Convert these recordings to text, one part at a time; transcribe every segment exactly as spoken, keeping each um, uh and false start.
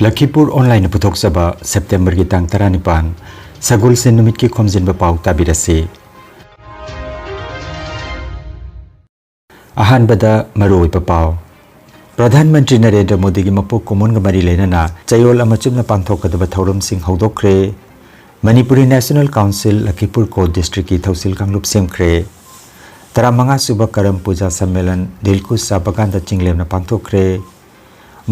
ꯂꯈꯤꯄꯨꯔ ꯑꯣꯟꯂꯥꯏꯟꯅ ꯄꯨꯊꯣꯛꯆꯕ ꯁꯦꯞꯇꯦꯝꯕꯔꯒꯤ ꯇꯥꯡ ꯇꯔꯥꯅꯤꯄꯥꯟ, ꯁꯒꯣꯜꯁꯦꯟ ꯅꯨꯃꯤꯠꯀꯤ ꯈꯣꯝꯖꯤꯟꯕ ꯄꯥꯎ ꯇꯥꯕꯤꯔꯁꯤ꯫ ꯑꯍꯥꯟꯕꯗ ꯃꯔꯨꯑꯣꯏꯕ ꯄꯥꯎ꯫ ꯄ꯭ꯔꯙꯥꯟ ꯃꯟꯇ꯭ꯔꯤ ꯅꯔꯦꯟꯗ꯭ꯔ ꯃꯣꯗꯤꯒꯤ ꯃꯄꯣꯛ ꯀꯨꯝꯑꯣꯟꯒ ꯃꯔꯤ ꯂꯩꯅꯅ ꯆꯌꯣꯜ ꯑꯃ ꯆꯨꯞꯅ ꯄꯥꯡꯊꯣꯛꯀꯗꯕ ꯊꯧꯔꯝꯁꯤꯡ ꯍꯧꯗꯣꯛꯈ꯭ꯔꯦ꯫ ꯃꯅꯤꯄꯨꯔꯤ ꯅꯦꯁꯅꯦꯜ ꯀꯥꯎꯟꯁꯤꯜ ꯂꯈꯤꯄꯨꯔ ꯀꯣ ꯗꯤꯁꯇ꯭ꯔꯤꯛꯀꯤ ꯊꯧꯁꯤꯜ ꯀꯥꯡꯂꯨꯞ ꯁꯦꯝꯈ꯭ꯔꯦ꯫ ꯇꯔꯥꯃꯉꯥ ꯁꯨꯕ ꯀꯔꯝ ꯄꯨꯖꯥ ꯁꯝꯃꯦꯂꯟ ꯗꯤꯜꯀꯨꯁ ꯆꯥ ꯕꯒꯥꯟꯗ ꯆꯤꯡꯂꯦꯝꯅ ꯄꯥꯡꯊꯣꯛꯈ꯭ꯔꯦ꯫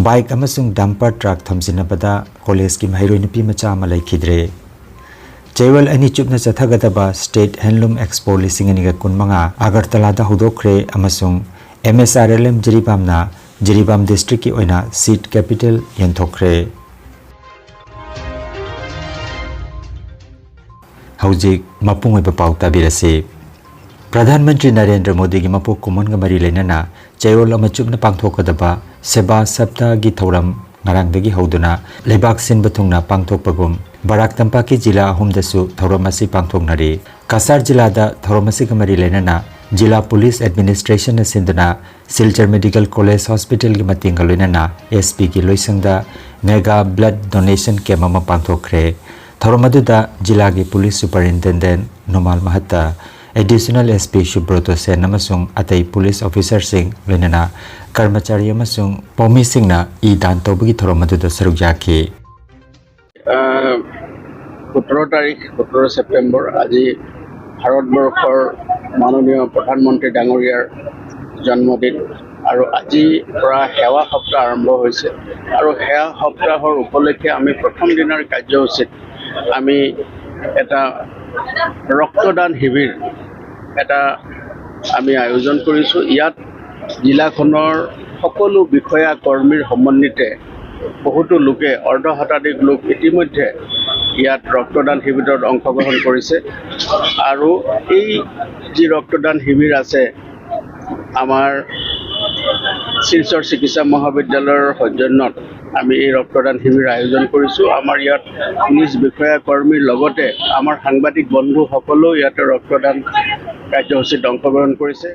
ꯕꯥꯏꯛ ꯑꯃꯁꯨꯡ ꯗꯝꯄꯔ ꯇ꯭ꯔꯛ ꯊꯣꯝꯖꯤꯟꯅꯕꯗ ꯀꯣꯂꯦꯖꯀꯤ ꯃꯍꯩꯔꯣꯏ ꯅꯨꯄꯤ ꯃꯆꯥ ꯑꯃ ꯂꯩꯈꯤꯗ꯭ꯔꯦ꯫ ꯆꯌꯣꯜ ꯑꯅꯤ ꯆꯨꯞꯅ ꯆꯠꯊꯒꯗꯕ ꯁ꯭ꯇꯦꯠ ꯍꯦꯟꯂꯨꯝ ꯑꯦꯛꯁꯄꯣ ꯂꯤꯁꯤꯡ ꯑꯅꯤꯒ ꯀꯨꯟꯃꯉꯥ ꯑꯒꯔꯇꯂꯥꯗ ꯍꯧꯗꯣꯛꯈ꯭ꯔꯦ ꯑꯃꯁꯨꯡ ꯑꯦꯝ ꯑꯦꯁ ꯑꯥꯔ ꯑꯦꯜ ꯑꯦꯝ ꯖꯤꯔꯤꯕꯥꯝꯅ ꯖꯤꯔꯤꯕꯥꯝ ꯗꯤꯁꯇ꯭ꯔꯤꯛꯀꯤ ꯑꯣꯏꯅ ꯁꯤꯠ ꯀꯦꯄꯤꯇꯦꯜ ꯌꯦꯟꯊꯣꯛꯈ꯭ꯔꯦ꯫ ꯍꯧꯖꯤꯛ ꯃꯄꯨꯡ ꯑꯣꯏꯕ ꯄꯥꯎ ꯇꯥꯕꯤꯔꯁꯤ꯫ ꯄ꯭ꯔꯙꯥꯟ ꯃꯟꯇ꯭ꯔꯤ ꯅꯔꯦꯟꯗ꯭ꯔ ꯃꯣꯗꯤꯒꯤ ꯃꯄꯣꯛ ꯀꯨꯝꯑꯣꯟꯒ ꯃꯔꯤ ꯂꯩꯅꯅ ꯆꯌꯣꯜ ꯑꯃ ꯆꯨꯞꯅ ꯄꯥꯡꯊꯣꯛꯀꯗꯕ ꯁꯦꯕꯥ ꯁꯞꯇꯥꯒꯤ ꯊꯧꯔꯝ ꯉꯔꯥꯡꯗꯒꯤ ꯍꯧꯗꯨꯅ ꯂꯩꯕꯥꯛ ꯁꯤꯟꯕ ꯊꯨꯡꯅ ꯄꯥꯡꯊꯣꯛꯄꯒꯨꯝ ꯕꯔꯥꯛ ꯇꯝꯄꯥꯛꯀꯤ ꯖꯤꯂꯥ ꯑꯍꯨꯝꯗꯁꯨ ꯊꯧꯔꯝ ꯑꯁꯤ ꯄꯥꯡꯊꯣꯛꯅꯔꯤ꯫ ꯀꯁꯥꯔ ꯖꯤꯂꯥꯗ ꯊꯧꯔꯝ ꯑꯁꯤꯒ ꯃꯔꯤ ꯂꯩꯅꯅ ꯖꯤꯂꯥ ꯄꯨꯂꯤꯁ ꯑꯦꯗꯃꯤꯅꯤꯁꯇ꯭ꯔꯦꯁꯟꯅ ꯁꯤꯟꯗꯨꯅ ꯁꯤꯜꯆꯔ ꯃꯦꯗꯤꯀꯦꯜ ꯀꯣꯂꯦꯖ ꯍꯣꯁꯄꯤꯇꯥꯜꯒꯤ ꯃꯇꯦꯡꯒ ꯂꯣꯏꯅꯅ ꯑꯦꯁ ꯄꯤꯒꯤ ꯂꯣꯏꯁꯪꯗ ꯃꯦꯒꯥ ꯕ꯭ꯂꯗ ꯗꯣꯅꯦꯁꯟ ꯀꯦꯝꯞ ꯑꯃ ꯄꯥꯡꯊꯣꯛꯈ꯭ꯔꯦ꯫ ꯊꯧꯔꯝ ꯑꯗꯨꯗ ꯖꯤꯂꯥꯒꯤ police superintendent ꯅꯣꯃꯥꯜ ꯃꯍꯠꯇ, additional S P ꯁꯨꯕ꯭ꯔꯇꯣ ꯁꯦꯟ ꯑꯃꯁꯨꯡ ꯑꯇꯩ ꯄꯨꯂꯤꯁ ꯑꯣꯐꯤꯁꯥꯔꯁꯤꯡ, ꯂꯣꯏꯅꯅ ꯀꯔꯃꯆꯥꯔꯤ ꯑꯃꯁꯨꯡ ꯄꯥꯎꯃꯤꯁꯤꯡꯅ ꯏ ꯗꯥꯟ ꯇꯧꯕꯒꯤ ꯊꯧꯔꯝ ꯑꯗꯨꯗ ꯁꯔꯨꯛ ꯌꯥꯈꯤ꯫ আহ, সোতৰ তাৰিখ, সোতৰ ছেপ্টেম্বৰ, আজি ভাৰতবৰ্ষৰ মাননীয় প্ৰধানমন্ত্ৰী ডাঙৰীয়াৰ জন্মদিন আৰু আজিৰ পৰা সেৱা সপ্তাহ আৰম্ভ হৈছে আৰু সেৱা সপ্তাহৰ উপলক্ষে আমি প্ৰথম দিনাৰ কাৰ্যসূচীত আমি এটা ৰক্তদান শিবিৰ এটা আমি আয়োজন কৰিছোঁ। ইয়াত জিলাখনৰ সকলো বিষয়া কৰ্মীৰ সমন্বিতে বহুতো লোকে, অৰ্ধ শতাধিক লোক ইতিমধ্যে ইয়াত ৰক্তদান শিবিৰত অংশগ্ৰহণ কৰিছে আৰু এই যি ৰক্তদান শিবিৰ আছে, আমাৰ শিলচৰ চিকিৎসা মহাবিদ্যালয়ৰ সৌজন্যত আমি এই ৰক্তদান শিবিৰ আয়োজন কৰিছোঁ। আমাৰ ইয়াত পুলিচ বিষয়া কৰ্মীৰ লগতে আমাৰ সাংবাদিক বন্ধুসকলেও ইয়াতে ৰক্তদান কাৰ্যসূচীত অংশগ্ৰহণ কৰিছে।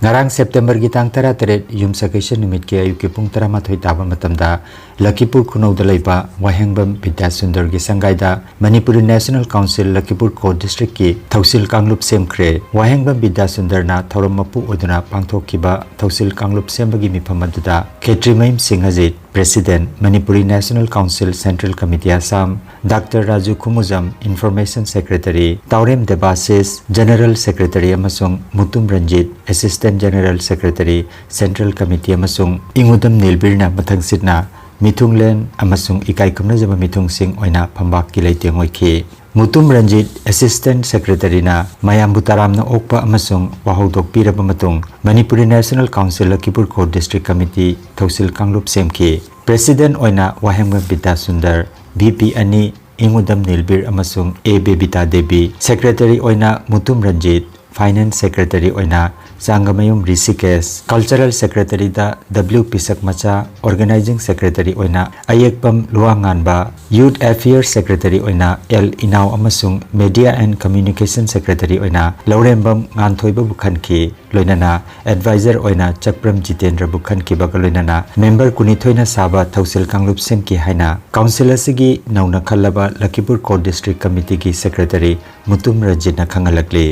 ꯉꯔꯥꯡ ꯁꯦꯞꯇꯦꯝꯕꯔꯒꯤ ꯇꯥꯡ ꯇꯔꯥꯇꯔꯦꯠ, ꯌꯨꯝꯁꯀꯩꯁ ꯅꯨꯃꯤꯠꯀꯤ ꯑꯌꯨꯛꯀꯤ ꯄꯨꯡ ꯇꯔꯥꯃꯥꯊꯣꯏ ꯇꯥꯕ ꯃꯇꯝꯗ ꯂꯈꯤꯄꯨꯔ ꯈꯨꯅꯧꯗ ꯂꯩꯕ ꯋꯥꯍꯦꯡꯕꯝ ꯕꯤꯗ꯭ꯌꯥꯁꯨꯟꯗꯔꯒꯤ ꯁꯪꯒꯥꯏꯗ Manipuri national council Lakhipur court ꯗꯤꯁꯇ꯭ꯔꯤꯛꯀꯤ ꯊꯧꯁꯤꯜ ꯀꯥꯡꯂꯨꯞ ꯁꯦꯝꯈ꯭ꯔꯦ꯫ ꯋꯥꯍꯦꯡꯕꯝ ꯕꯤꯗ꯭ꯌꯥꯁꯨꯟꯗꯔꯅ ꯊꯧꯔꯝ ꯃꯄꯨ ꯑꯣꯏꯗꯨꯅ ꯄꯥꯡꯊꯣꯛꯈꯤꯕ ꯊꯧꯁꯤꯜ ꯀꯥꯡꯂꯨꯞ ꯁꯦꯝꯕꯒꯤ ꯃꯤꯐꯝ ꯑꯗꯨꯗ Khetrimayum Singhajit, president, Manipuri national council central committee Assam, doctor Raju Khumujam, information secretary, Taorem Debashis, general secretary, ꯑꯃꯁꯨꯡ Mutum Ranjit, assistant general secretary, central committee, ꯑꯃꯁꯨꯡ ꯏꯉꯨꯗꯝ ꯅꯤꯜꯕꯤꯔꯅ ꯃꯊꯪꯁꯤꯠꯅ ꯃꯤꯊꯨꯡꯂꯦꯟ ꯑꯃꯁꯨꯡ ꯏꯀꯥꯏ ꯈꯨꯝꯅꯖꯕ ꯃꯤꯊꯨꯡꯁꯤꯡ ꯑꯣꯏꯅ ꯐꯝꯕꯥꯛꯀꯤ ꯂꯩꯇꯦꯡ ꯑꯣꯏꯈꯤ꯫ ꯃꯨꯇꯨꯝ ꯔꯟꯖꯤꯠ, ꯑꯦꯁꯤꯁꯇꯦꯟꯠ ꯁꯦꯀ꯭ꯔꯦꯇꯔꯤꯅ ꯃꯌꯥꯝꯕꯨ ꯇꯔꯥꯝꯅ ꯑꯣꯛꯄ ꯑꯃꯁꯨꯡ ꯋꯥꯍꯧꯗꯣꯛ ꯄꯤꯔꯕ ꯃꯇꯨꯡ Manipuri national council Lakhipur court district committee ꯊꯧꯁꯤꯜ ꯀꯥꯡꯂꯨꯞ ꯁꯦꯝꯈꯤ꯫ ꯄ꯭ꯔꯦꯁꯤꯗꯦꯟꯠ ꯑꯣꯏꯅ ꯋꯥꯍꯦꯡꯕꯝ ꯕꯤꯗ꯭ꯌꯥꯁꯨꯟꯗꯔ, ꯚꯤꯄꯤ ꯑꯅꯤ, ꯏꯉꯨꯗꯝ ꯅꯤꯜꯕꯤꯔ ꯑꯃꯁꯨꯡ ꯑꯦ ꯕꯦꯕꯤꯇꯥ ꯗꯦꯕꯤ, ꯁꯦꯀ꯭ꯔꯦꯇꯔꯤ ꯑꯣꯏꯅ ꯃꯨꯇꯨꯝ ꯔꯟꯖꯤꯠ, ꯐꯥꯏꯅꯥꯟꯁ ꯁꯦꯀ꯭ꯔꯦꯇꯔꯤ ꯑꯣꯏꯅ ꯆꯥꯡꯒꯃꯌꯨꯝ ꯔꯤꯁꯤꯀꯦꯁ, ꯀꯜꯆꯔꯦꯜ ꯁꯦꯀ꯭ꯔꯦꯇꯔꯤꯗ ꯗꯕ꯭ꯂꯤꯎ ꯄꯤꯁꯛ ꯃꯆꯥ, ꯑꯣꯔꯒꯅꯥꯏꯖꯤꯡ ꯁꯦꯀ꯭ꯔꯦꯇꯔꯤ ꯑꯣꯏꯅ ꯑꯌꯦꯛꯄꯝ ꯂꯨꯋꯥꯉꯥꯟꯕ, ꯌꯨꯊ ꯑꯦꯐꯤꯌꯔꯁ ꯁꯦꯀ꯭ꯔꯦꯇꯔꯤ ꯑꯣꯏꯅ ꯑꯦꯜ ꯏꯅꯥꯎ ꯑꯃꯁꯨꯡ ꯃꯦꯗꯤꯌꯥ ꯑꯦꯟ ꯀꯝꯃ꯭ꯌꯨꯅꯤꯀꯦꯁꯟ ꯁꯦꯀ꯭ꯔꯦꯇꯔꯤ ꯑꯣꯏꯅ ꯂꯧꯔꯦꯝꯕꯝ ꯉꯥꯟꯊꯣꯏꯕꯕꯨ ꯈꯟꯈꯤ꯫ ꯂꯣꯏꯅꯅ ꯑꯦꯗꯚꯥꯏꯖꯔ ꯑꯣꯏꯅ ꯆꯛꯄ꯭ꯔꯝ ꯖꯤꯇꯦꯟꯗ꯭ꯔꯕꯨ ꯈꯟꯈꯤꯕꯒ ꯂꯣꯏꯅꯅ ꯃꯦꯝꯕꯔ ꯀꯨꯟꯅꯤꯊꯣꯏꯅ ꯁꯥꯕ ꯊꯧꯁꯤꯜ ꯀꯥꯡꯂꯨꯞ ꯁꯦꯝꯈꯤ ꯍꯥꯏꯅ ꯀꯥꯎꯟꯁꯤꯜ ꯑꯁꯤꯒꯤ ꯅꯧꯅ ꯈꯜꯂꯕ ꯂꯈꯤꯄꯨꯔ ꯀꯣꯔꯠ ꯗꯤꯁꯇ꯭ꯔꯤꯛ ꯀꯃꯤꯇꯤꯒꯤ ꯁꯦꯀ꯭ꯔꯦꯇꯔꯤ ꯃꯨꯇꯨꯝ ꯔꯟꯖꯤꯠꯅ ꯈꯪꯍꯜꯂꯛꯂꯤ꯫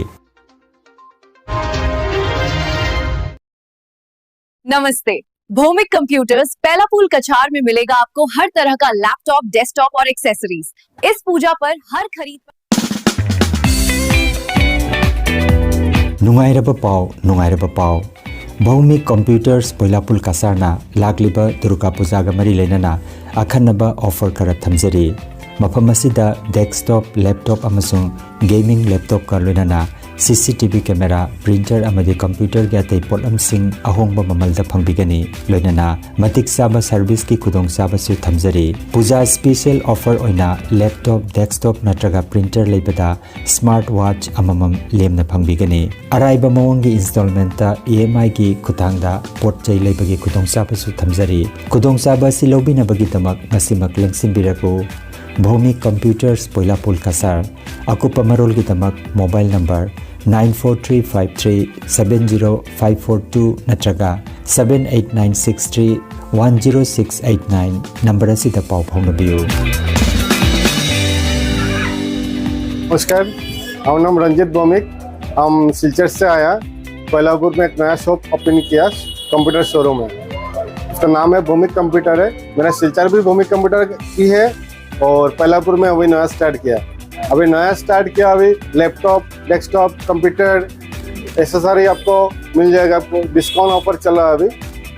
नमस्ते। भौमिक कंप्यूटर्स पैलापुल कछार में मिलेगा आपको हर तरह का लैपटॉप, डेस्कटॉप और एक्सेसरीज। इस पूजा पर हर खरीद पर ꯅꯨꯡꯉꯥꯏꯔꯕ ꯄꯥꯎ, ꯅꯨꯡꯉꯥꯏꯔꯕ ꯄꯥꯎ꯫ ꯚꯧꯃꯤꯛ ꯀꯝꯄ꯭ꯌꯨꯇꯔꯁ ꯄꯣꯏꯂꯥꯄꯨꯜ ꯀꯁꯥꯔꯅ ꯂꯥꯛꯂꯤꯕ ꯗꯨꯔꯒꯥ ꯄꯨꯖꯥꯒ ꯃꯔꯤ ꯂꯩꯅꯅ ꯑꯈꯟꯅꯕ ꯑꯣꯐꯔ ꯈꯔ ꯊꯝꯖꯔꯤ꯫ ꯃꯐꯝ ꯑꯁꯤꯗ ꯗꯦꯁꯛꯇꯣꯞ, ꯂꯦꯞꯇꯣꯞ ꯑꯃꯁꯨꯡ ꯒꯦꯃꯤꯡ ꯂꯦꯞꯇꯣꯞꯀ ꯂꯣꯏꯅꯅ ꯁꯤ C T V camera, printer ꯑꯃꯗꯤ ꯀꯝꯄ꯭ꯌꯨꯇꯔꯒꯤ ꯑꯇꯩ ꯄꯣꯠꯂꯝꯁꯤꯡ ꯑꯍꯣꯡꯕ ꯃꯃꯜꯗ ꯐꯪꯕꯤꯒꯅꯤ꯫ ꯂꯣꯏꯅꯅ ꯃꯇꯤꯛ ꯆꯥꯕ ꯁꯔꯚꯤꯁꯀꯤ ꯈꯨꯗꯣꯡꯆꯥꯕꯁꯨ ꯊꯝꯖꯔꯤ꯫ ꯄꯨꯖꯥ ꯁ꯭ꯄꯦꯁꯤꯌꯦꯜ ꯑꯣꯐꯔ ꯑꯣꯏꯅ ꯂꯦꯞꯇꯣꯞ, ꯗꯦꯁꯛꯇꯣꯞ ꯅꯠꯇ꯭ꯔꯒ ꯄ꯭ꯔꯤꯟꯇꯔ ꯂꯩꯕꯗ ꯁ꯭ꯃꯥꯔꯠ ꯋꯥꯆ ꯑꯃꯃꯝ ꯂꯦꯝꯅ ꯐꯪꯕꯤꯒꯅꯤ꯫ ꯑꯔꯥꯏꯕ ꯃꯑꯣꯡꯒꯤ ꯏꯟꯁꯇꯣꯜꯃꯦꯟꯠꯇ ꯏ ꯑꯦꯝ ꯑꯥꯏꯒꯤ ꯈꯨꯠꯊꯥꯡꯗ ꯄꯣꯠ ꯆꯩ ꯂꯩꯕꯒꯤ ꯈꯨꯗꯣꯡꯆꯥꯕꯁꯨ ꯊꯝꯖꯔꯤ꯫ ꯈꯨꯗꯣꯡꯆꯥꯕ ꯑꯁꯤ ꯂꯧꯕꯤꯅꯕꯒꯤꯗꯃꯛ ꯉꯁꯤꯃꯛ ꯂꯦꯡꯁꯤꯟꯕꯤꯔꯛꯎ꯫ ꯚꯧꯃꯤꯛ ꯀꯝꯄ꯭ꯌꯨꯇꯔꯁ, ꯄꯣꯏꯂꯥꯄꯨꯜ ꯀꯁꯥꯔ꯫ ꯑꯀꯨꯞꯄ ꯃꯔꯣꯜꯒꯤꯗꯃꯛ mobile number nine four three five three seven zero five four two ꯅꯠꯇ꯭ꯔꯒ seven eight nine six three one zero six eight nine number ꯑꯁꯤꯗ ꯄꯥꯎ ꯐꯥꯎꯅꯕꯤꯌꯨ꯫ नमस्कार, हमारा नाम रंजीत भौमिक। हम सिलचर से आया। कोयलापुर में एक नया शॉप ओपन किया, कंप्यूटर शोरूम है। उसका नाम है भौमिक कंप्यूटर है। मेरा सिलचर भी भौमिक कंप्यूटर ही है और कोयलापुर में अभी नया स्टार्ट किया। अभी नया स्टार्ट किया, अभी लैपटॉप, डेस्कटॉप, कंप्यूटर, एसेसरी आपको मिल जाएगा। आपको डिस्काउंट ऑफर चल रहा है अभी।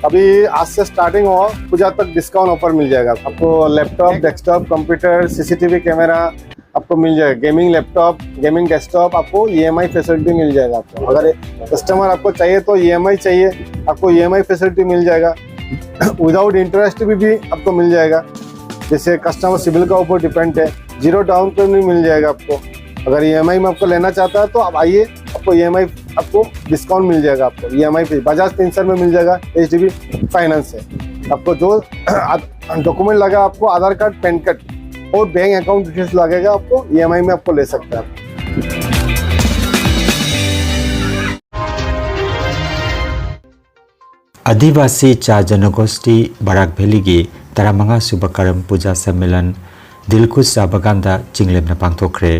अभी आज से स्टार्टिंग हुआ, पूजा तक डिस्काउंट ऑफर मिल जाएगा आपको। Laptop, desktop, computer, CCTV camera आपको मिल जाएगा। गेमिंग लैपटॉप, गेमिंग डेस्कटॉप, आपको ईएमआई फैसिलिटी मिल जाएगा आपको। अगर कस्टमर आपको चाहिए तो ईएमआई चाहिए, आपको ईएमआई फैसिलिटी मिल जाएगा। विदाउट इंटरेस्ट भी, भी आपको मिल जाएगा। जैसे कस्टमर सिविल का ऊपर डिपेंड है, जीरो डाउन पेमेंट भी मिल जाएगा आपको। अगर ईएमआई में आपको लेना चाहता है तो आप आइए, आपको ईएमआई, आपको डिस्काउंट मिल जाएगा। आपको ईएमआई पे बजाज फिंसर्व में मिल जाएगा, एचडीबी फाइनेंस है। आपको जो डॉक्यूमेंट लगा, आपको आधार कार्ड, पैन कार्ड और बैंक अकाउंट डिटेल्स लगेगा, आपको ईएमआई में आपको ले सकते हैं आप। ꯑꯥꯗꯤꯕꯥꯁꯤ ꯆꯥ ꯖꯅꯒꯣꯁꯇꯤ ꯕꯔꯥꯛ ꯚꯦꯂꯤꯒꯤ ꯇꯔꯥꯃꯉꯥ ꯁꯨꯕ ꯀꯔꯝ ꯄꯨꯖꯥ ꯁꯝꯃꯦꯂꯟ ꯗꯤꯜꯈꯨꯁ ꯆꯥ ꯕꯒꯥꯟꯗ ꯆꯤꯡꯂꯦꯝꯅ ꯄꯥꯡꯊꯣꯛꯈ꯭ꯔꯦ꯫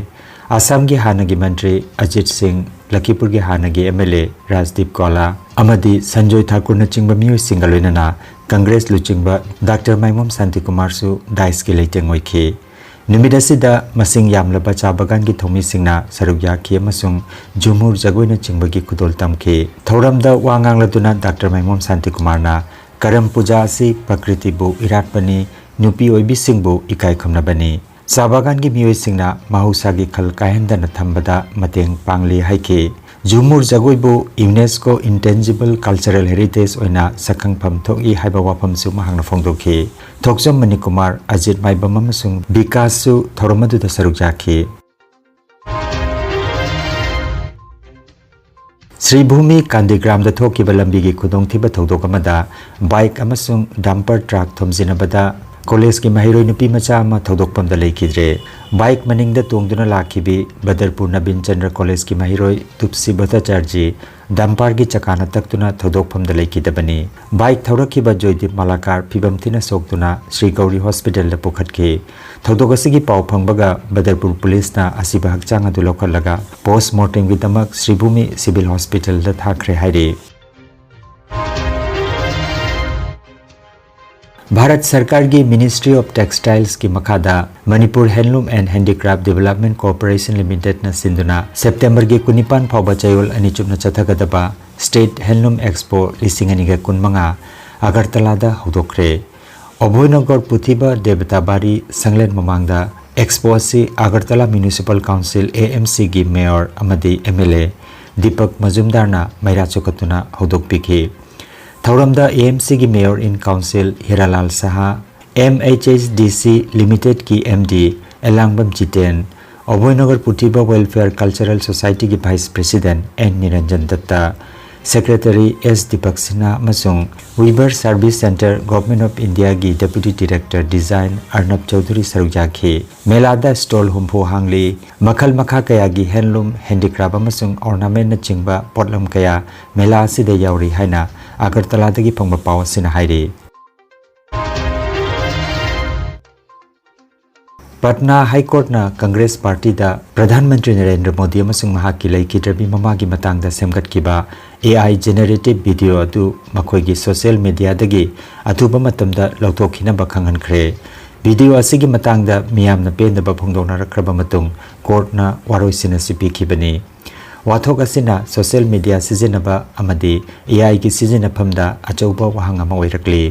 ꯑꯁꯥꯝꯒꯤ ꯍꯥꯟꯅꯒꯤ ꯃꯟꯇ꯭ꯔꯤ ꯑꯖꯤꯠ ꯁꯤꯡ, ꯂꯈꯤꯄꯨꯔꯒꯤ ꯍꯥꯟꯅꯒꯤ ꯑꯦꯝ ꯑꯦꯜ ꯑꯦ ꯔꯥꯖꯗꯤꯞ ꯀꯣꯂꯥ ꯑꯃꯗꯤ ꯁꯟꯖꯣꯏ ꯊꯥꯀꯨꯔꯅꯆꯤꯡꯕ ꯃꯤꯑꯣꯏꯁꯤꯡꯒ ꯂꯣꯏꯅꯅ ꯀꯪꯒ꯭ꯔꯦꯁ ꯂꯨꯆꯤꯡꯕ ꯗꯥꯛꯇꯔ ꯃꯥꯏꯃꯣꯝ ꯁꯥꯟꯇꯤꯀꯨꯃꯥꯔꯁꯨ ꯗꯥꯏꯁꯀꯤ ꯂꯩꯇꯦꯡ ꯑꯣꯏꯈꯤ꯫ ꯅꯨꯃꯤꯠ ꯑꯁꯤꯗ ꯃꯁꯤꯡ ꯌꯥꯝꯂꯕ ꯆꯥ ꯕꯒꯥꯟꯒꯤ ꯊꯧꯃꯤꯁꯤꯡꯅ ꯁꯔꯨꯛ ꯌꯥꯈꯤ ꯑꯃꯁꯨꯡ ꯖꯨꯃꯨꯔ ꯖꯒꯣꯏꯅꯆꯤꯡꯕꯒꯤ ꯈꯨꯗꯣꯜ ꯇꯝꯈꯤ꯫ ꯊꯧꯔꯝꯗ ꯋꯥ ꯉꯥꯡꯂꯗꯨꯅ ꯗꯥꯛꯇꯔ ꯃꯥꯏꯃꯣꯝ ꯁꯥꯟꯇꯤꯀꯨꯃꯥꯔꯅ ꯀꯔꯝ ꯄꯨꯖꯥ ꯑꯁꯤ ꯄ꯭ꯔꯀ꯭ꯔꯤꯇꯤꯕꯨ ꯏꯔꯥꯠꯄꯅꯤ, ꯅꯨꯄꯤ ꯑꯣꯏꯕꯤꯁꯤꯡꯕꯨ ꯏꯀꯥꯏ ꯈꯨꯝꯅꯕꯅꯤ꯫ ꯆꯥ ꯕꯒꯥꯟꯒꯤ ꯃꯤꯑꯣꯏꯁꯤꯡꯅ ꯃꯍꯧꯁꯥꯒꯤ ꯈꯜ ꯀꯥꯏꯍꯟꯗꯅ ꯊꯝꯕꯗ ꯃꯇꯦꯡ ꯄꯥꯡꯂꯤ ꯍꯥꯏꯈꯤ꯫ ꯖꯨꯃꯨꯔ ꯖꯒꯣꯏꯕꯨ ꯌꯨꯅꯦꯁꯀꯣ ꯏꯟꯇꯦꯟꯖꯤꯕꯜ ꯀꯜꯆꯔꯦꯜ ꯍꯦꯔꯤꯇꯦꯖ ꯑꯣꯏꯅ ꯁꯛꯈꯪꯐꯝ ꯊꯣꯛꯏ ꯍꯥꯏꯕ ꯋꯥꯐꯝꯁꯨ ꯃꯍꯥꯛꯅ ꯐꯣꯡꯗꯣꯛꯈꯤ꯫ ꯊꯣꯛꯆꯣꯝ ꯃꯅꯤꯀꯨꯃꯥꯔ, ꯑꯖꯤꯠ ꯃꯥꯏꯕꯝ ꯑꯃꯁꯨꯡ ꯕꯤꯀꯥꯁꯁꯨ ꯊꯧꯔꯝ ꯑꯗꯨꯗ ꯁꯔꯨꯛ ꯌꯥꯈꯤ꯫ ꯁ꯭ꯔꯤ ꯚꯨꯃꯤ ꯀꯥꯟꯗꯤꯒ꯭ꯔꯥꯝꯗ ꯊꯣꯛꯈꯤꯕ ꯂꯝꯕꯤꯒꯤ ꯈꯨꯗꯣꯡꯊꯤꯕ ꯊꯧꯗꯣꯛ ꯑꯃꯗ ꯕꯥꯏꯛ ꯑꯃꯁꯨꯡ ꯗꯝꯄꯔ ꯇ꯭ꯔꯛ ꯊꯣꯝꯖꯤꯟꯅꯕꯗ ꯀꯣꯂꯦꯖꯀꯤ ꯃꯍꯩꯔꯣꯏ ꯅꯨꯄꯤ ꯃꯆꯥ ꯑꯃ ꯊꯧꯗꯣꯛꯐꯝꯗ ꯂꯩꯈꯤꯗ꯭ꯔꯦ꯫ ꯕꯥꯏꯛ ꯃꯅꯤꯡꯗ ꯇꯣꯡꯗꯨꯅ ꯂꯥꯛꯈꯤꯕꯤ ꯕꯗꯔꯄꯨꯔ ꯅꯕꯤꯟ ꯆꯟꯗ꯭ꯔ ꯀꯣꯂꯦꯖꯀꯤ ꯃꯍꯩꯔꯣꯏ ꯇꯨꯞꯁꯤ ꯚꯠꯇꯥꯆꯥꯔꯖꯤ ꯗꯝꯄꯥꯔꯒꯤ ꯆꯀꯥꯅ ꯇꯛꯇꯨꯅ ꯊꯧꯗꯣꯛꯐꯝꯗ ꯂꯩꯈꯤꯗꯕꯅꯤ꯫ ꯕꯥꯏꯛ ꯊꯧꯔꯛꯈꯤꯕ ꯖꯣꯏꯗꯤꯞ ꯃꯂꯥꯀꯥꯔ ꯐꯤꯕꯝ ꯊꯤꯅ ꯁꯣꯛꯇꯨꯅ ꯁ꯭ꯔꯤ ꯒꯧꯔꯤ ꯍꯣꯁꯄꯤꯇꯥꯜꯗ ꯄꯨꯈꯠꯈꯤ꯫ ꯊꯧꯗꯣꯛ ꯑꯁꯤꯒꯤ ꯄꯥꯎ ꯐꯪꯕꯒ ꯕꯗꯔꯄꯨꯔ ꯄꯨꯂꯤꯁꯅ ꯑꯁꯤꯕ ꯍꯛꯆꯥꯡ ꯑꯗꯨ ꯂꯧꯈꯠꯂꯒ ꯄꯣꯁꯃꯣꯔꯇꯦꯝꯒꯤꯗꯃꯛ ꯁ꯭ꯔꯤꯚꯨꯃꯤ ꯁꯤꯚꯤꯜ ꯍꯣꯁꯄꯤꯇꯥꯜꯗ ꯊꯥꯈ꯭ꯔꯦ ꯍꯥꯏꯔꯤ꯫ ꯚꯥꯔꯠ ꯁꯔꯀꯥꯔꯒꯤ Ministry of Textilesꯀꯤ ꯃꯈꯥꯗ Manipur Handloom and Handicraft Development Corporation Limitedꯅ ꯁꯤꯟꯗꯨꯅ ꯁꯦꯞꯇꯦꯝꯕꯔꯒꯤ ꯀꯨꯟꯅꯤꯄꯥꯟ ꯐꯥꯎꯕ ꯆꯌꯣꯜ ꯑꯅꯤ ꯆꯨꯞꯅ ꯆꯠꯊꯒꯗꯕ State Handloom Expo ꯂꯤꯁꯤꯡ ꯑꯅꯤꯒ ꯀꯨꯟꯃꯉꯥ ꯑꯒꯔꯇꯂꯥꯗ ꯍꯧꯗꯣꯛꯈ꯭ꯔꯦ꯫ ꯑꯣꯚꯣꯏꯅꯒꯔ ꯄꯨꯊꯤꯕ ꯗꯦꯕꯇꯥꯕꯥꯔꯤ ꯁꯪꯂꯦꯟ ꯃꯃꯥꯡꯗ Expo ꯑꯁꯤ ꯑꯒꯔꯇꯂꯥ Municipal Council, AMCꯒꯤ Mayor ꯑꯃꯗꯤ MLA ꯗꯤꯄꯛ ꯃꯖꯨꯝꯗꯥꯔꯅ ꯃꯩꯔꯥ ꯆꯣꯀꯠꯇꯨꯅ ꯍꯧꯗꯣꯛꯄꯤꯈꯤ꯫ ꯊꯧꯔꯝꯗ AMCꯒꯤ Mayor in Council ꯍꯤꯔꯥꯂꯥꯜ Shah, MHHDC Limitedꯀꯤ MD Elangbam Jiten, ꯑꯣꯚꯣꯏꯅꯒꯔ ꯄꯨꯊꯤꯕ Welfare Cultural Societyꯒꯤ Vice President N ꯅꯤꯔꯟꯖꯟ Datta, Secretary S Deepak Sinha ꯑꯃꯁꯨꯡ Weaver Service Centre, Government of Indiaꯒꯤ Deputy Director Design ꯑꯔꯅꯕ Chaudhuri ꯁꯔꯨꯛ ꯌꯥꯈꯤ꯫ ꯃꯦꯂꯥꯗ stall ꯍꯨꯝꯐꯨ ꯍꯥꯡꯂꯤ꯫ ꯃꯈꯜ ꯃꯈꯥ ꯀꯌꯥꯒꯤ handloom, handicraft ꯑꯃꯁꯨꯡ ornamentꯅꯆꯤꯡꯕ ꯄꯣꯠꯂꯝ ꯀꯌꯥ ꯃꯦꯂꯥ ꯑꯁꯤꯗ ꯌꯥꯎꯔꯤ ꯍꯥꯏꯅ ꯑꯒꯔꯇꯂꯥꯗꯒꯤ ꯐꯪꯕ ꯄꯥꯎ ꯑꯁꯤꯅ ꯍꯥꯏꯔꯤ꯫ ꯄꯠꯅꯥ ꯍꯥꯏ ꯀꯣꯔꯠꯅ ꯀꯪꯒ꯭ꯔꯦꯁ ꯄꯥꯔꯇꯤꯗ ꯄ꯭ꯔꯙꯥꯟ ꯃꯟꯇ꯭ꯔꯤ ꯅꯔꯦꯟꯗ꯭ꯔ ꯃꯣꯗꯤ ꯑꯃꯁꯨꯡ ꯃꯍꯥꯛꯀꯤ ꯂꯩꯈꯤꯗ꯭ꯔꯕꯤ ꯃꯃꯥꯒꯤ ꯃꯇꯥꯡꯗ ꯁꯦꯝꯒꯠꯈꯤꯕ AI generative video ꯑꯗꯨ ꯃꯈꯣꯏꯒꯤ social mediaꯗꯒꯤ ꯑꯊꯨꯕ ꯃꯇꯝꯗ ꯂꯧꯊꯣꯛꯈꯤꯅꯕ ꯈꯪꯍꯟꯈ꯭ꯔꯦ꯫ Video ꯑꯁꯤꯒꯤ ꯃꯇꯥꯡꯗ ꯃꯤꯌꯥꯝꯅ ꯄꯦꯟꯗꯕ ꯐꯣꯡꯗꯣꯛꯅꯔꯛꯈ꯭ꯔꯕ ꯃꯇꯨꯡ ꯀꯣꯔꯠꯅ ꯋꯥꯔꯣꯏꯁꯤꯟ ꯑꯁꯤ ꯄꯤꯈꯤꯕꯅꯤ꯫ ꯋꯥꯊꯣꯛ ꯑꯁꯤꯅ social media ꯁꯤꯖꯤꯟꯅꯕ ꯑꯃꯗꯤ AIꯒꯤ ꯁꯤꯖꯤꯟꯅꯐꯝꯗ ꯑꯆꯧꯕ ꯋꯥꯍꯪ ꯑꯃ ꯑꯣꯏꯔꯛꯂꯤ꯫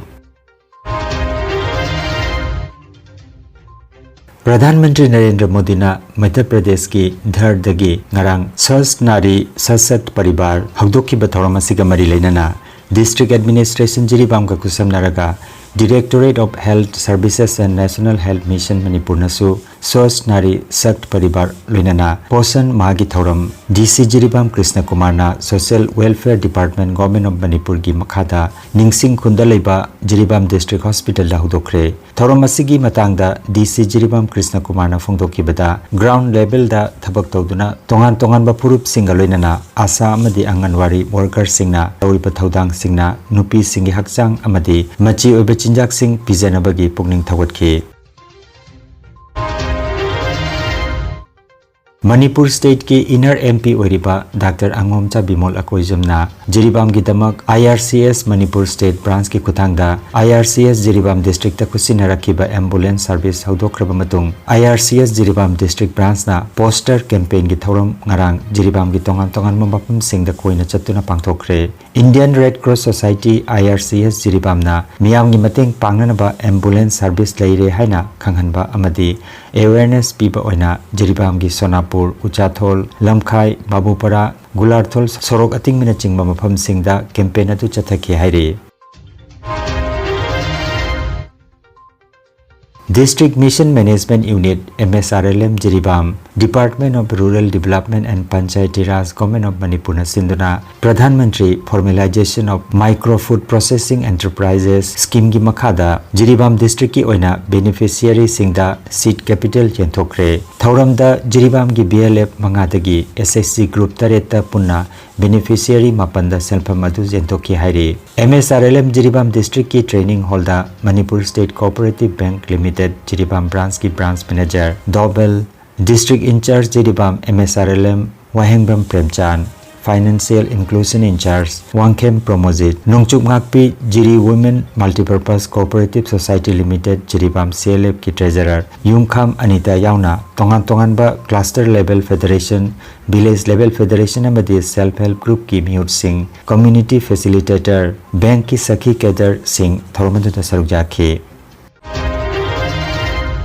ꯄ꯭ꯔꯙꯥꯟ ꯃꯟꯇ꯭ꯔꯤ ꯅꯔꯦꯟꯗ꯭ꯔ ꯃꯣꯗꯤꯅ ꯃꯙ꯭ꯌ ꯄ꯭ꯔꯗꯦꯁꯀꯤ ꯙꯔꯗꯒꯤ ꯉꯔꯥꯡ ꯁꯁ ꯅꯥꯔꯤ ꯁꯁꯛ ꯄꯔꯤꯕꯥꯔ ꯍꯧꯗꯣꯛꯈꯤꯕ ꯊꯧꯔꯝ ꯑꯁꯤꯒ ꯃꯔꯤ ꯂꯩꯅꯅ district administration ꯖꯤꯔꯤꯕꯥꯝꯒ ꯈꯨꯠꯁꯝꯅꯔꯒ Directorate of Health Services and National Health Mission ꯃꯅꯤꯄꯨꯔꯅꯁꯨ ꯁ꯭ꯋꯁꯊ ꯅꯥꯔꯤ ꯁꯛꯊ ꯄꯔꯤꯕꯥꯔ ꯂꯣꯏꯅꯅ ꯄꯣꯁꯟ ꯃꯥꯍꯒꯤ ꯊꯧꯔꯝ ꯗꯤ ꯁꯤ ꯖꯤꯔꯤꯕꯥꯝ ꯀ꯭ꯔꯤꯁꯅ ꯀꯨꯃꯥꯔꯅ Social Welfare Department, Government of ꯃꯅꯤꯄꯨꯔꯒꯤ ꯃꯈꯥꯗ ꯅꯤꯡꯁꯤꯡ ꯈꯨꯟꯗ ꯂꯩꯕ ꯖꯤꯔꯤꯕꯥꯝ ꯗꯤꯁꯇ꯭ꯔꯤꯛ ꯍꯣꯁꯄꯤꯇꯥꯜꯗ ꯍꯧꯗꯣꯛꯈ꯭ꯔꯦ꯫ ꯊꯧꯔꯝ ꯑꯁꯤꯒꯤ ꯃꯇꯥꯡꯗ ꯗꯤ ꯁꯤ ꯖꯤꯔꯤꯕꯥꯝ ꯀ꯭ꯔꯤꯁꯅ ꯀꯨꯃꯥꯔꯅ ꯐꯣꯡꯗꯣꯛꯈꯤꯕꯗ, ꯒ꯭ꯔꯥꯎꯟ ꯂꯦꯚꯦꯜꯗ ꯊꯕꯛ ꯇꯧꯗꯨꯅ ꯇꯣꯉꯥꯟ ꯇꯣꯉꯥꯟꯕ ꯐꯨꯔꯨꯞꯁꯤꯡꯒ ꯂꯣꯏꯅꯅ ꯑꯥꯁꯥ ꯑꯃꯗꯤ ꯑꯪꯒꯟꯋꯥꯔꯤ ꯋꯥꯔꯀꯔꯁꯤꯡꯅ ꯇꯧꯔꯤꯕ ꯊꯧꯗꯥꯡꯁꯤꯡꯅ ꯅꯨꯄꯤꯁꯤꯡꯒꯤ ꯍꯛꯆꯥꯡ ꯑꯃꯗꯤ ꯃꯆꯤ ꯑꯣꯏꯕ ꯆꯤꯟꯖꯥꯛꯁꯤꯡ ꯄꯤꯖꯅꯕꯒꯤ ꯄꯨꯛꯅꯤꯡ ꯊꯧꯒꯠꯈꯤ꯫ ꯃꯅꯤꯄꯨꯔ ꯁ꯭ꯇꯦꯠꯀꯤ ꯏꯟꯅꯔ ꯑꯦꯝ ꯄꯤ ꯑꯣꯏꯔꯤꯕ ꯗꯥꯛꯇꯔ ꯑꯉꯣꯝꯆꯥ ꯕꯤꯃꯣꯜ ꯑꯀꯣꯏꯖꯝꯅ ꯖꯤꯔꯤꯕꯥꯝꯒꯤꯗꯃꯛ ꯑꯥꯏ ꯑꯥꯔ ꯁꯤ ꯑꯦꯁ ꯃꯅꯤꯄꯨꯔ ꯁ꯭ꯇꯦꯠ ꯕ꯭ꯔꯥꯟꯁꯀꯤ ꯈꯨꯠꯊꯥꯡꯗ I R C S Jiribam district ꯈꯨꯠꯁꯤꯟꯅꯔꯛꯈꯤꯕ ꯑꯦꯝꯕꯨꯂꯦꯟꯁ ꯁꯥꯔꯚꯤꯁ ꯍꯧꯗꯣꯛꯈ꯭ꯔꯕ ꯃꯇꯨꯡ, I R C S Jiribam district ꯕ꯭ꯔꯥꯟꯁꯅ ꯄꯣꯁꯇꯔ ꯀꯦꯝꯄꯦꯟꯒꯤ ꯊꯧꯔꯝ ꯉꯔꯥꯡ ꯖꯤꯔꯤꯕꯥꯝꯒꯤ ꯇꯣꯉꯥꯟ ꯇꯣꯉꯥꯟꯕ ꯃꯐꯝꯁꯤꯡꯗ ꯀꯣꯏꯅ ꯆꯠꯇꯨꯅ ꯄꯥꯡꯊꯣꯛꯈ꯭ꯔꯦ꯫ Indian Red Cross Society, I R C S, ꯖꯤꯔꯤꯕꯥꯝꯅ ꯃꯤꯌꯥꯝꯒꯤ ꯃꯇꯦꯡ ꯄꯥꯡꯅꯅꯕ ꯑꯦꯝꯕꯨꯂꯦꯟꯁ ꯁꯥꯔꯚꯤꯁ ꯂꯩꯔꯦ ꯍꯥꯏꯅ ꯈꯪꯍꯟꯕ ꯑꯃꯗꯤ ꯑꯦꯋꯦꯔꯅꯦꯁ ꯄꯤꯕ ꯑꯣꯏꯅ ꯖꯤꯔꯤꯕꯥꯝꯒꯤ ꯁꯣꯅꯥꯄꯨꯔ, ꯎꯆꯥꯊꯣꯜ, ꯂꯝꯈꯥꯏ, ꯕꯥꯕꯨꯄꯔꯥ, ꯒꯨꯂꯥꯔꯊꯣꯜ ꯁꯣꯔꯣꯛ ꯑꯇꯤꯡꯕꯅꯆꯤꯡꯕ ꯃꯐꯝꯁꯤꯡꯗ ꯀꯦꯝꯄꯦꯟ ꯑꯗꯨ ꯆꯠꯊꯈꯤ ꯍꯥꯏꯔꯤ꯫ District Mission Management Unit, M S R L M, Jiribam, Department of Rural Development and Panchayati Raj, Government of ꯃꯅꯤꯄꯨꯔꯅ ꯁꯤꯟꯗꯨꯅ Pradhan Mantri Formalization of Micro Food Processing Enterprises Scheme ꯒꯤ ꯃꯈꯥꯗ ꯖꯤꯔꯤꯕꯥꯝ ꯗꯤꯁꯇ꯭ꯔꯤꯛꯀꯤ ꯑꯣꯏꯅ ꯕꯦꯅꯤꯐꯤꯁꯤꯌꯔꯤꯁꯤꯡꯗ ꯁꯤꯗ ꯀꯦꯄꯤꯇꯦꯜ ꯌꯦꯟꯊꯣꯛꯈ꯭ꯔꯦ꯫ ꯊꯧꯔꯝꯗ ꯖꯤꯔꯤꯕꯥꯝꯒꯤ ꯕꯤ ꯑꯦꯜ ꯑꯦꯐ ꯃꯉꯥꯗꯒꯤ ꯑꯦꯁ ꯑꯦꯁ G group ꯇꯔꯦꯠꯇ ꯄꯨꯟꯅ ꯕꯦꯅꯤꯐꯤꯁꯤꯌꯔꯤ ꯃꯥꯄꯟꯗ ꯁꯦꯟꯐꯝ ꯑꯗꯨ ꯌꯦꯟꯊꯣꯛꯈꯤ ꯍꯥꯏꯔꯤ꯫ M S R L M Jiribam ꯗꯤꯁꯇ꯭ꯔꯤꯛꯀꯤ ꯇ꯭ꯔꯦꯅꯤꯡ ꯍꯣꯜꯗ Manipur state cooperative bank limited Jiribam ꯕ꯭ꯔꯥꯟꯁꯀꯤ branch manager Dobel, district incharge Jiribam M S R L M Wahengbam Premchan, financial inclusion incharge Wangkhem Promojit, ꯅꯣꯡꯆꯨꯞ ꯉꯥꯛꯄꯤ Jiri women multipurpose cooperative society limited Jiribam C L ꯑꯦꯐꯀꯤ ꯇ꯭ꯔꯦꯖꯔꯔ ꯌꯨꯝꯈꯥꯝ ꯑꯅꯤꯇꯥ ꯌꯥꯎꯅ ꯇꯣꯉꯥꯟ ꯇꯣꯉꯥꯟꯕ cluster level federation, village level federation ꯑꯃꯗꯤ self help ꯒ꯭ꯔꯨꯞꯀꯤ ꯃꯤꯍꯨꯠꯁꯤꯡ, ꯀꯝꯃ꯭ꯌꯨꯅꯤꯇꯤ ꯐꯦꯁꯤꯂꯤꯇꯦꯇꯔ, ꯕꯦꯡꯛꯀꯤ ꯁꯈꯤ ꯀꯦꯗꯔꯁꯤꯡ ꯊꯧꯔꯝ ꯑꯗꯨꯗ ꯁꯔꯨꯛ ꯌꯥꯈꯤ꯫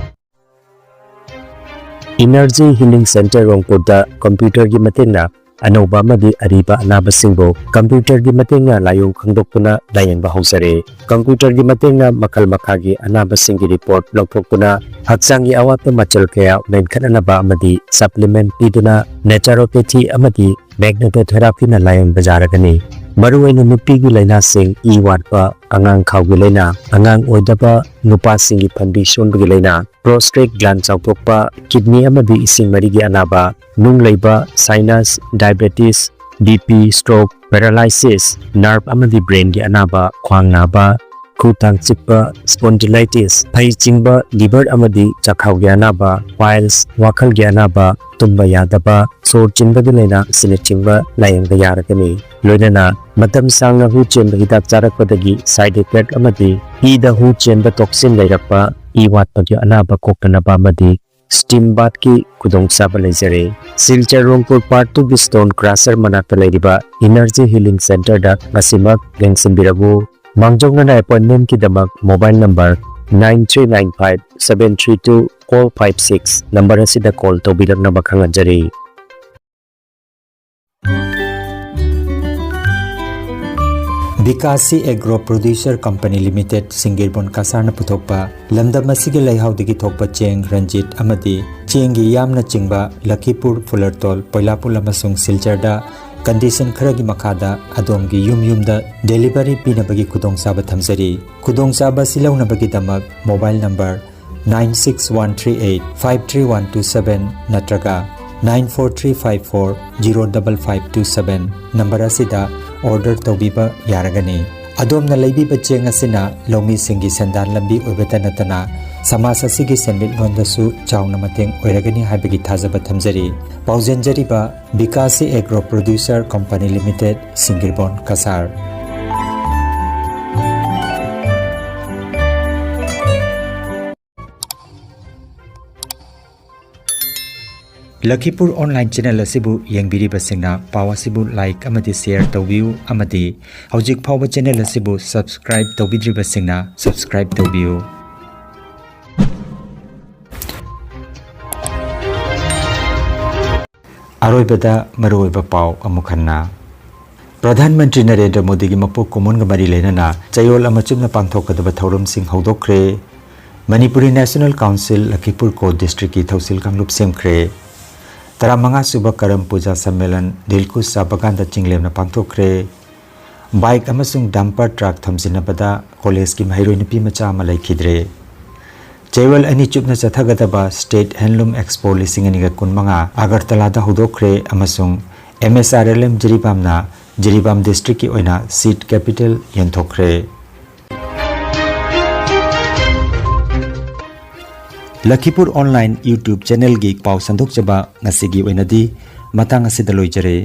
ꯏꯅꯔꯖꯤ ꯍꯤꯂꯤꯡ ꯁꯦꯟꯇꯔ ꯔꯣꯡꯄꯨꯔꯗ ꯀꯝꯄ꯭ꯌꯨꯇꯔꯒꯤ ꯃꯇꯦꯡꯅ ꯑꯅꯧꯕ ꯑꯃꯗꯤ ꯑꯔꯤꯕ ꯑꯅꯥꯕꯁꯤꯡꯕꯨ ꯀꯝꯄ꯭ꯌꯨꯇꯔꯒꯤ ꯃꯇꯦꯡꯅ ꯂꯥꯏꯑꯣꯡ ꯈꯪꯗꯣꯛꯇꯨꯅ ꯂꯥꯌꯦꯡꯕ ꯍꯧꯖꯔꯦ꯫ ꯀꯝꯄ꯭ꯌꯨꯇꯔꯒꯤ ꯃꯇꯦꯡꯅ ꯃꯈꯜ ꯃꯈꯥꯒꯤ ꯑꯅꯥꯕꯁꯤꯡꯒꯤ ꯔꯤꯄꯣꯔꯠ ꯂꯧꯊꯣꯛꯇꯨꯅ ꯍꯛꯆꯥꯡꯒꯤ ꯑꯋꯥꯠꯄ ꯃꯆꯜ ꯀꯌꯥ ꯃꯦꯟꯈꯠꯅꯅꯕ ꯑꯃꯗꯤ ꯁꯄ꯭ꯂꯤꯃꯦꯟꯠ ꯄꯤꯗꯨꯅ ꯅꯦꯆꯔꯣꯄꯦꯊꯤ ꯑꯃꯗꯤ ꯃꯦꯒꯅꯦꯇꯣꯊꯦꯔꯥꯄꯤꯅ ꯂꯥꯌꯦꯡꯕ ꯌꯥꯔꯒꯅꯤ꯫ ꯃꯔꯨꯑꯣꯏꯅ ꯅꯨꯄꯤꯒꯤ ꯂꯥꯏꯅꯥꯁꯤꯡ, ꯏ ꯋꯥꯠꯄ, ꯑꯉꯥꯡ ꯈꯥꯎꯒꯤ ꯂꯥꯏꯅꯥ, ꯑꯉꯥꯡ ꯑꯣꯏꯗꯕ, ꯅꯨꯄꯥꯁꯤꯡꯒꯤ ꯐꯟꯕꯤ ꯁꯣꯟꯕꯒꯤ ꯂꯥꯏꯅꯥ, ꯄ꯭ꯔꯣꯁꯇꯦꯠ ꯒ꯭ꯂꯥꯟ ꯆꯥꯎꯊꯣꯛꯄ, ꯀꯤꯗꯅꯤ ꯑꯃꯗꯤ ꯏꯁꯤꯡ ꯃꯔꯤꯒꯤ ꯑꯅꯥꯕ, ꯅꯨꯡ ꯂꯩꯕ, sinus, diabetes, B P, stroke, paralysis, nerve ꯑꯃꯗꯤ ꯕ꯭ꯔꯦꯟꯒꯤ ꯑꯅꯥꯕ, ꯈ꯭ꯋꯥꯡ ꯅꯥꯕ, ꯈꯨ ꯊꯥꯡ ꯆꯤꯛꯄ, ꯁ꯭ꯄꯣꯟꯗꯤꯂꯥꯏꯇꯤꯁ, ꯐꯩ ꯆꯤꯡꯕ, ꯂꯤꯚꯔ ꯑꯃꯗꯤ ꯆꯥꯛꯈꯥꯎꯒꯤ ꯑꯅꯥꯕ, ꯄꯥꯏꯜꯁ, ꯋꯥꯈꯜꯒꯤ ꯑꯅꯥꯕ, ꯇꯨꯝꯕ ꯌꯥꯗꯕ, ꯁꯣꯔ ꯆꯤꯟꯕꯒꯤ ꯂꯥꯏꯅꯥ ꯑꯁꯤꯅꯆꯤꯡꯕ ꯂꯥꯌꯦꯡꯕ ꯌꯥꯔꯒꯅꯤ꯫ ꯂꯣꯏꯅꯅ ꯃꯇꯝ ꯁꯥꯡꯅ ꯍꯨ ꯆꯦꯟꯕ ꯍꯤꯗꯥꯛ ꯆꯥꯔꯛꯄꯗꯒꯤ ꯁꯥꯏꯗ ꯏꯐꯦꯛ ꯑꯃꯗꯤ ꯏꯗ ꯍꯨ ꯆꯦꯟꯕ ꯇꯣꯛꯁꯤꯟ ꯂꯩꯔꯛꯄ, ꯏ ꯋꯥꯠꯄꯒꯤ ꯑꯅꯥꯕ ꯀꯣꯛꯇꯅꯕ ꯑꯃꯗꯤ ꯁ꯭ꯇꯤꯝ ꯕꯥꯊꯀꯤ ꯈꯨꯗꯣꯡꯆꯥꯕ ꯂꯩꯖꯔꯦ꯫ ꯁꯤꯜꯆꯔ ꯔꯣꯡꯄꯨꯔ ꯄꯥꯔꯠ ꯇꯨꯒꯤ ꯁ꯭ꯇꯣꯟ ꯀ꯭ꯔꯁꯔ ꯃꯅꯥꯛꯇ ꯂꯩꯔꯤꯕ ꯏꯅꯔꯖꯤ ꯍꯤꯂꯤꯡ ꯁꯦꯟꯇꯔꯗ ꯉꯁꯤꯃꯛ ꯂꯦꯡꯁꯤꯟꯕꯤꯔꯛꯎ꯫ ꯃꯥꯡꯖꯧꯅꯅ ꯑꯦꯄꯣꯏꯟꯃꯦꯟꯠꯀꯤꯗꯃꯛ mobile number nine three nine five seven three two four five six number ꯑꯁꯤꯗ ꯀꯣꯜ ꯇꯧꯕꯤꯔꯛꯅꯕ ꯈꯪꯍꯟꯖꯔꯤ꯫ ꯕꯤꯀꯥꯁꯤ ꯑꯦꯒ꯭ꯔꯣ ꯄ꯭ꯔꯣꯗ꯭ꯌꯨꯁꯔ ꯀꯝꯄꯅꯤ ꯂꯤꯃꯤꯇꯦꯗ, ꯁꯤꯡꯒꯤꯔꯕꯣꯟ ꯀꯁꯥꯔꯅ ꯄꯨꯊꯣꯛꯄ ꯂꯝꯗꯝ ꯑꯁꯤꯒꯤ ꯂꯩꯍꯥꯎꯗꯒꯤ ꯊꯣꯛꯄ ꯆꯦꯡ ꯔꯟꯖꯤꯠ ꯑꯃꯗꯤ ꯆꯦꯡꯒꯤ ꯌꯥꯝꯅ ꯆꯤꯡꯕ ꯂꯈꯤꯄꯨꯔ, ꯐꯨꯂꯔꯇꯣꯜ, ꯄꯣꯏꯂꯥꯄꯨꯜ ꯑꯃꯁꯨꯡ ꯁꯤꯜꯆꯔꯗ ꯀꯟꯗꯤꯁꯟ ꯈꯔꯒꯤ ꯃꯈꯥꯗ ꯑꯗꯣꯝꯒꯤ ꯌꯨꯝ ꯌꯨꯝꯗ ꯗꯦꯂꯤꯚꯔꯤ ꯄꯤꯅꯕꯒꯤ ꯈꯨꯗꯣꯡꯆꯥꯕ ꯊꯝꯖꯔꯤ꯫ ꯈꯨꯗꯣꯡꯆꯥꯕ ꯑꯁꯤ ꯂꯧꯅꯕꯒꯤꯗꯃꯛ mobile number nine six one three eight five three one two seven ꯅꯠꯇ꯭ꯔꯒ nine four three five four zero double five two seven number ꯑꯁꯤꯗ ꯑꯣꯔꯗꯔ ꯇꯧꯕꯤꯕ ꯌꯥꯔꯒꯅꯤ꯫ ꯑꯗꯣꯝꯅ ꯂꯩꯕꯤꯕ ꯆꯦꯡ ꯑꯁꯤꯅ ꯂꯧꯃꯤꯁꯤꯡꯒꯤ ꯁꯦꯟꯗꯥꯟ ꯂꯝꯕꯤ ꯑꯣꯏꯕꯇ ꯅꯠꯇꯅ ꯁꯃꯥꯖ ꯑꯁꯤꯒꯤ ꯁꯦꯟꯃꯤꯠꯂꯣꯟꯗꯁꯨ ꯆꯥꯎꯅ ꯃꯇꯦꯡ ꯑꯣꯏꯔꯒꯅꯤ ꯍꯥꯏꯕꯒꯤ ꯊꯥꯖꯕ ꯊꯝꯖꯔꯤ꯫ ꯄꯥꯎꯖꯦꯟꯖꯔꯤꯕ Bikashi agro producer company limited, Singirbon ꯀꯁꯥꯔ꯫ ꯂꯈꯤꯄꯨꯔ ꯑꯣꯟꯂꯥꯏꯟ ꯆꯦꯅꯦꯜ ꯑꯁꯤꯕꯨ ꯌꯦꯡꯕꯤꯔꯤꯕꯁꯤꯡꯅ ꯄꯥꯎ ꯑꯁꯤꯕꯨ ꯂꯥꯏꯛ ꯑꯃꯗꯤ ꯁꯦꯌꯔ ꯇꯧꯕꯤꯌꯨ ꯑꯃꯗꯤ ꯍꯧꯖꯤꯛ ꯐꯥꯎꯕ ꯆꯦꯅꯦꯜ ꯑꯁꯤꯕꯨ ꯁꯕꯁꯀ꯭ꯔꯥꯏꯕ ꯇꯧꯕꯤꯗ꯭ꯔꯤꯕꯁꯤꯡꯅ ꯁꯕꯁꯀ꯭ꯔꯥꯏꯕ ꯇꯧꯕꯤꯌꯨ꯫ ꯑꯔꯣꯏꯕꯗ ꯃꯔꯨꯑꯣꯏꯕ ꯄꯥꯎ ꯑꯃꯨꯛ ꯍꯟꯅ꯫ ꯄ꯭ꯔꯙꯥꯟ ꯃꯟꯇ꯭ꯔꯤ ꯅꯔꯦꯟꯗ꯭ꯔ ꯃꯣꯗꯤꯒꯤ ꯃꯄꯣꯛ ꯀꯨꯝꯑꯣꯟꯒ ꯃꯔꯤ ꯂꯩꯅꯅ ꯆꯌꯣꯜ ꯑꯃ ꯆꯨꯞꯅ ꯄꯥꯡꯊꯣꯛꯀꯗꯕ ꯊꯧꯔꯝꯁꯤꯡ ꯍꯧꯗꯣꯛꯈ꯭ꯔꯦ꯫ ꯃꯅꯤꯄꯨꯔꯤ ꯅꯦꯁꯅꯦꯜ ꯀꯥꯎꯟꯁꯤꯜ ꯂꯈꯤꯄꯨꯔ ꯀꯣ ꯗꯤꯁꯇ꯭ꯔꯤꯛꯀꯤ ꯊꯧꯁꯤꯜ ꯀꯥꯡꯂꯨꯞ ꯁꯦꯝꯈ꯭ꯔꯦ꯫ ꯇꯔꯥꯃꯉꯥ ꯁꯨꯕ ꯀꯔꯝ ꯄꯨꯖꯥ ꯁꯝꯃꯦꯂꯟ ꯗꯤꯜꯀꯨꯁ ꯆꯥ ꯕꯒꯥꯟꯗ ꯆꯤꯡꯂꯦꯝꯅ ꯄꯥꯡꯊꯣꯛꯈ꯭ꯔꯦ꯫ ꯕꯥꯏꯛ ꯑꯃꯁꯨꯡ ꯗꯝꯄꯔ ꯇ꯭ꯔꯛ ꯊꯣꯝꯖꯤꯟꯅꯕꯗ ꯀꯣꯂꯦꯖꯀꯤ ꯃꯍꯩꯔꯣꯏ ꯅꯨꯄꯤ ꯃꯆꯥ ꯑꯃ ꯂꯩꯈꯤꯗ꯭ꯔꯦ꯫ ꯆꯌꯣꯜ ꯑꯅꯤ ꯆꯨꯞꯅ ꯆꯠꯊꯒꯗꯕ ꯁ꯭ꯇꯦꯠ ꯍꯦꯟꯂꯨꯝ ꯑꯦꯛꯁꯄꯣ ꯂꯤꯁꯤꯡ ꯑꯅꯤꯒ ꯀꯨꯟꯃꯉꯥ ꯑꯒꯔꯇꯂꯥꯗ ꯍꯧꯗꯣꯛꯈ꯭ꯔꯦ ꯑꯃꯁꯨꯡ ꯑꯦꯝ ꯑꯦꯁ ꯑꯥꯔ ꯑꯦꯜ ꯑꯦꯝ ꯖꯤꯔꯤꯕꯥꯝꯅ ꯖꯤꯔꯤꯕꯥꯝ ꯗꯤꯁꯇ꯭ꯔꯤꯛꯀꯤ ꯑꯣꯏꯅ ꯁꯤꯠ ꯀꯦꯄꯤꯇꯦꯜ ꯌꯦꯟꯊꯣꯛꯈ꯭ꯔꯦ꯫ ꯂꯈꯤꯄꯨꯔ ꯑꯣꯟꯂꯥꯏꯟ YouTube ꯆꯦꯅꯦꯜꯒꯤ ꯄꯥꯎ ꯁꯟꯗꯣꯛꯆꯕ ꯉꯁꯤꯒꯤ ꯑꯣꯏꯅꯗꯤ ꯃꯇꯥꯡ ꯑꯁꯤꯗ ꯂꯣꯏꯖꯔꯦ꯫